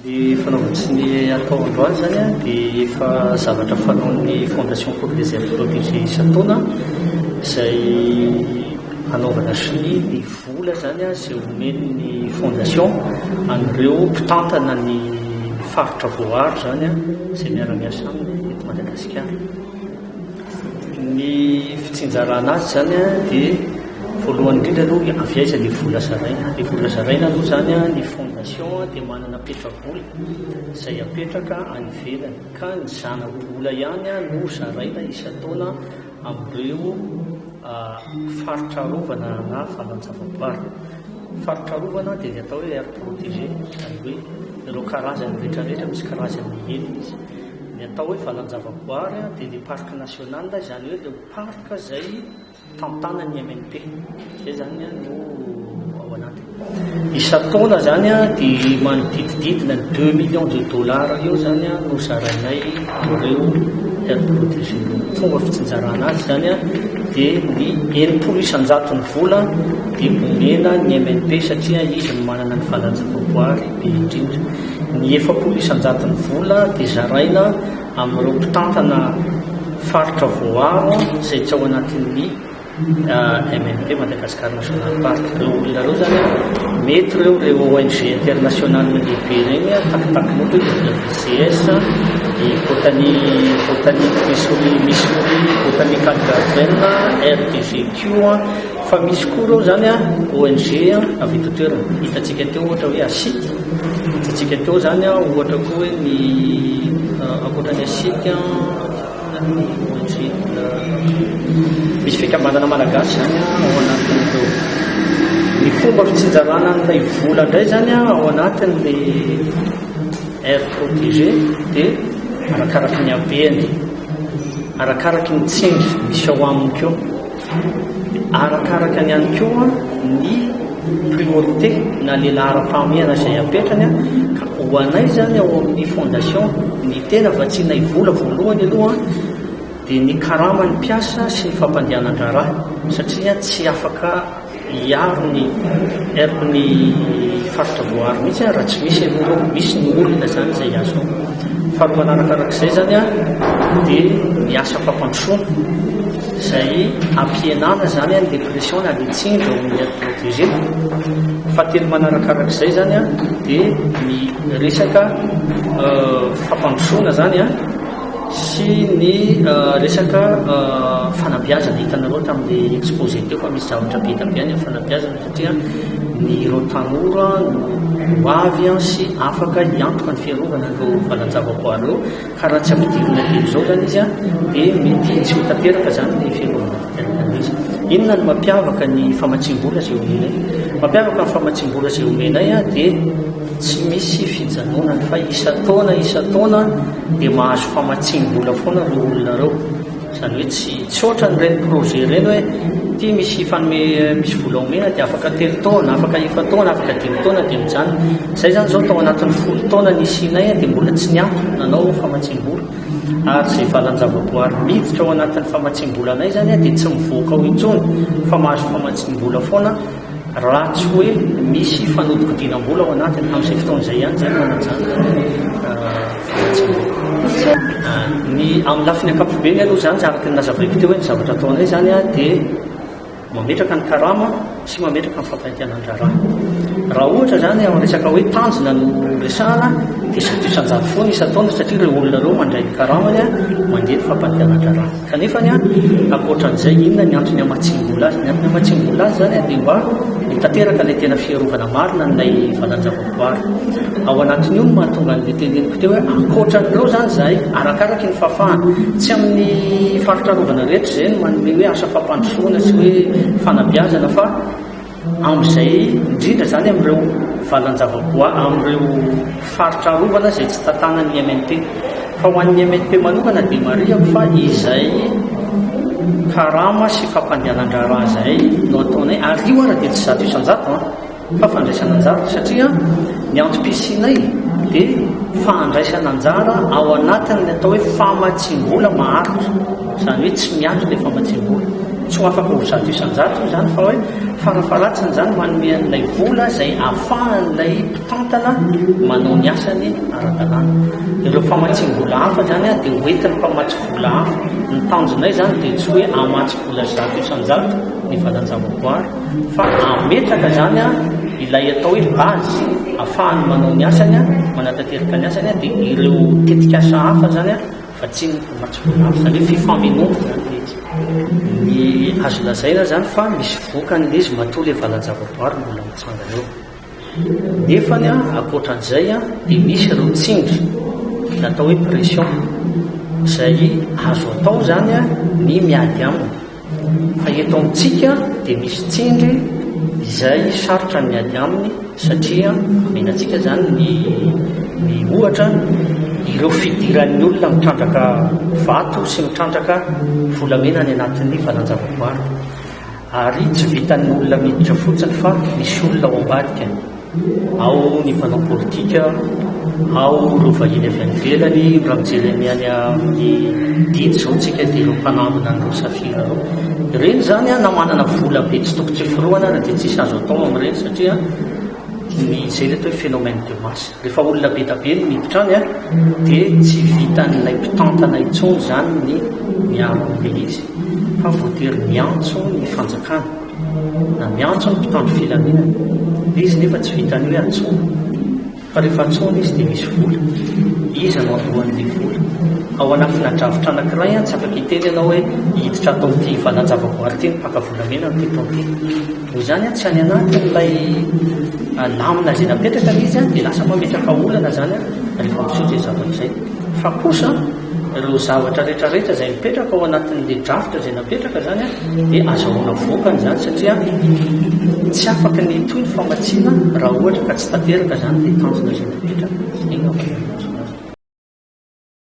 Ny fanaovan-tsonia atao androany izany dia efa zavatra fanaon'ny Fondation pour les aires protégées isan-taona izay hanaovana sonia ny vola izany izay omen'ny Fondation an'ireo mpitantana ny faritra voaaro izany izay miara-miasa aminy eto Madagasikara. Ny fitsinjarana azy izany dia voalohany indrindra aloha avy aiza ilay vola zaraina. Ilay vola zaraina aloha izany ny fondation dia manana petra-bola izay apetraka any ivelany ka ny zana-bola ihany no zaraina isan-taona amin'ireo faritra arovana na valan-javaboary. Faritra arovana dia ny atao hoe aire protégée, izany hoe ireo karazany rehetrarehetra, misy karazany enina izy. Ny atao hoe valan-javaboary dia ilay parc national, izany hoe ireo parc izay tantanan'ny MNP. Izay izany no ao anatiny. Isan-taona izany dia manodidididina ny deux millions de dollars eo izany no zarainay amin'ireo aires protégées ireo. Fomba fitsinjarana azy izany dia ny 60 isan-jaton'ny vola dia omena ny MNP satria izy no manana ny valan-javaboary be indrindra. Ny 40 isan-jaton'ny vola dia zaraina amin'ireo mpitantana faritra voaaro izay tsy ao anatin'ny MNP, Madagascar National Park. Ireo olona ireo izany, mety ireo ireo ONG international lehibe ireny, takitakinao toy ny WCS, ny Botany, Botanic Missouri, Missouri Botanical Garden, RDGQ, Fa misy koa ireo izany ONG avy eto an-toerana. Hitantsika teo ohatra hoe ASIC, hitantsika teo izany ohatra koa hoe ny ankoatra ny ASIC, inona ny ONG misy fikambanana malagasy izany ao anatin'ireo. Ny fomba fitsinjarana an'ilay vola indray izany ao anatin'ilay aire protégée dia arakaraky ny habeny, arakaraky ny tsindry misy ao aminy koa. Arakaraka ny ihany koa ny priorité na le laharam-pahamehana izay apetrany ka ho anay izany ao amin'ny fondation ny tena vatsianay vola voalohany aloha dia ny karaman'ny mpiasa sy ny fampandehanan-draharaha satria tsy afaka hiaro ny heriko ny faritra voaaro mihitsy raha tsy misy aloha ireo, misy ny olona izany izay hiasa ao. Faharoa manarakarak'izay izany dia ny asa fampandrosoana izay hampihenana izany ny pression na ny tsindry ao amin'ny aire protégée. Fahatelo manarakarak'izay izany dia ny resaka fampandrosoana izany sy ny resaka fanabeazana, hitanareo tamin'ilay exposé teo fa misy zavatra be dia be any amin'ny fanabeazana satria ny ireo tanora no ho avy sy afaka hiantoka ny fiarovana ireo valan-javaboary ireo ka raha tsy ampidirina dieny izao izany izy dia mety tsy ho tanteraka izany ny fiarovana tanteraka an'izy. Inona no mampiavaka ny famatsiam-bola izay omenay? Mampiavaka ny famatsiam-bola izay omenay dia tsy misy fijanonany fa isan-taona isan-taona dia mahazo famatsiam-bola foana ireo olona ireo. Izany hoe tsy tsy ohatran'ireny projet ireny hoe ity misy fanome misy vola omena dia afaka telo taona, afaka efa-taona, afaka dimy taona dia mijanona. Izay izany izao tao anatin'ny folo taona nisianay dia mbola tsy niato nanao famatsiam-bola. Ary izay valan-javaboary miditra ao anatin'ny famatsiam-bolanay izany dia tsy mivoaka ao intsony fa mahazo famatsiam-bola foana Raha tsy hoe misy fanodikodinam-bola ao anatiny, amin'izay fotoana izay ihany izay no manajanona ny famatsiam-bola. Ny amin'ny lafiny ankapobeny aloha izany, araka ny nazavaiko teo hoe ny zavatra ataonay izany dia mametraka ny karama sy mametraka ny fampandehanan-draharaha. Raha ohatra izany amin'ny resaka hoe tanjona no resahana dia 100% foana isan-taona satria ireo olona ireo mandray ny karamany mandeha ny fampandehanan-draharaha. Kanefa ny ankoatran'izay, inona ny antony hamatsiam-bola azy? Ny antony hamatsiam-bola azy izany dia mba ho tanteraka ilay tena fiarovana marina an'ilay valan-javaboary. Ao anatin'io no mahatonga an'ilay teneniko teo hoe ankoatran'ireo izany izahay, arakaraky ny fahafahana. Tsy amin'ny faritra arovana rehetra izay no manome hoe asa fampandrosoana sy hoe fanabeazana fa Amin'izay indrindra izany amin'ireo valan-javaboa amin'ireo faritra arovana izay tsy tantanan'ny MNP. Fa ho an'ny MNP manokana dia marihako fa izay karama sy fampandehanan-draharaha izay no ataonay ary io ara dia tsy 100% an, fa fandraisana anjara satria ny antom-pisianay dia fandraisana anjara ao anatin'ny atao hoe famatsiam-bola maharitra, izany hoe tsy miato ilay famatsiam-bola. Tsy ho afaka ho 100% io izany fa hoe farafaharatsiny izany manome an'ilay vola izay ahafahan'ilay mpitantana manao ny asany ara-dalàna. Ireo famatsiam-bola hafa izany dia ho entin'ny mpamatsy vola hafa. Ny tanjonay izany dia tsy hoe hamatsy vola 100% ny valan-javaboary fa hametraka izany ilay atao hoe base ahafahany manao ny asany, manatanteraka ny asany dia ireo tetikasa hafa izany Vatsian'ny mpamatsy vola hafa, izany hoe fifamenoana izany ilay izy. Ny azo lazaina izany fa misy vokany ilay izy matoa ilay valan-javaboary mbola mitsangana eo. Nefany ankoatra an'izay dia misy ireo tsindry natao hoe pression izay azo atao izany ny miady aminy. Fa eto amintsika dia misy tsindry izay sarotra ny miady aminy satria omena antsika izany ny ny ohatra ireo fidiran'ny olona mitrandraka vato sy mitrandraka volamena any anatin'ny valan-javaboary. Ary tsy vitan'ny olona miditra fotsiny fa misy olona ao ambadika. Ao ny mpanao politika, ao ireo vahiny avy any ivelany, raha mijery ny any amin'ny didy izao tsika dia ireo mpanangona an'ireo safira ireo. Ireny izany na manana vola be tsy toko tsy forohana ary dia tsisy azo atao amin'ireny satria ny izay ilay atao hoe phénomène de masse. Rehefa olona be dia be no miditra any dia tsy vitan'ilay mpitantana intsony izany ny miaro an'ilay izy fa voatery miantso ny fanjakana. Na miantso ny mpitandro filaminana. Ilay izy nefa tsy vitan'ny hoe antsoina. Fa rehefa antsoina izy dia misy vola. Iza no handoa an'ilay vola? Ao anatina drafitra anankiray tsy afaka hiteny ianao hoe hiditra ato amin'ity valan-javaboary ity ny mpaka volamena amin'ity taona ity. Noho izany tsy any anatin'ilay lamina izay napetraka ilay izy dia lasa mametraka olana izany rehefa miseho izay zavatra izay. Fa kosa ireo zavatra rehetra rehetra izay mipetraka ao anatin'ilay drafitra izay napetraka izany dia azahoana vokany izany satria tsy afaka ny hitohy ny famatsiana raha ohatra ka tsy tanteraka izany ilay tanjona izay napetraka. Izay angamba no.